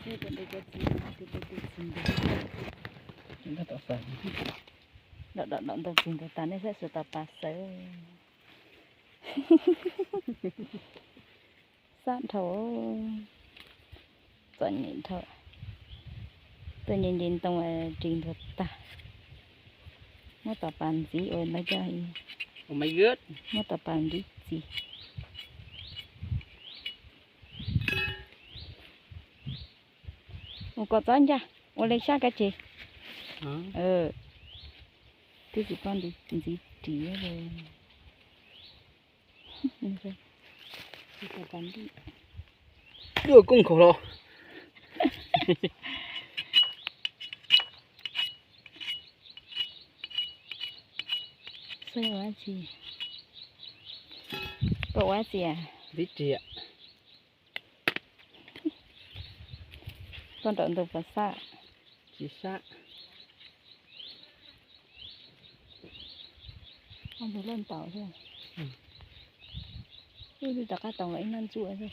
Dom dom dom ntawd txiv ntawd tas nej saib sawv tau pas xawb. Xab dhau, txom nyem dhau. Tuaj nce nce ntoo ris ntuag tag. Muab tom pas ntxiv ua ntawd coj, muab tom pas ntxiv txiv. Ua kom txhob ncaj, ua li sab kab tseg. Twb tsis pom ntxiv ris. Ua koob khaus los. Xav ua tsi? Koj ua tsi? Ntxiv ris. Koj nraum ntug puas sab? Tsis sab. Ntug loj ntaus xwb. Wb twb rov qab toom los ib nab ntxuaj xwb.